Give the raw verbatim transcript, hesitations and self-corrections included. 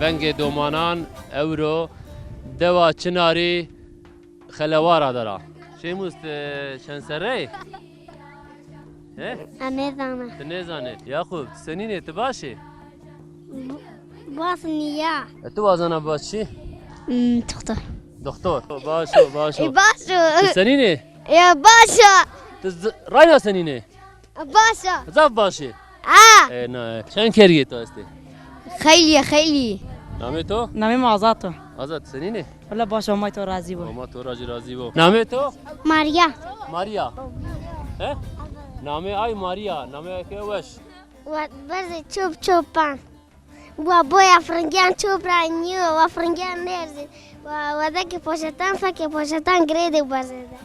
Dengê domanan ewro dewa Çinarî Xelewara de ra. Şêmûs, ti çend serre yê? He? Ez nêzana. Ti nêzanê. Yaqûb, ti senîn ê, ti baş ê? Baş nîya. E, ti wazena baş çi? Hmm, doktor. Doktor. Baş o, baş o. E, baş o. Ti senîn ê? Ya, baş o. Ti z-, rayna senîn ê? Baş o. Zaf baş ê. Ha. E, na, e. Çend kergê to estê? Xeylî, xeylî. Namê to? Namê mi Azad o. Azad, senîn ê? Wela baş o, Homay to razî bo. Homa to ra jî razî bo. Namê to? Maria. Maria. He? Namê ay Maria. Namê ay ke weş. Wa berzê çop çopan. Wa boya fringyan çop ra nîyo, wa fringyan nêrzî. Wa, wa dekê poşetan, fekê poşetan girêdê berzê de.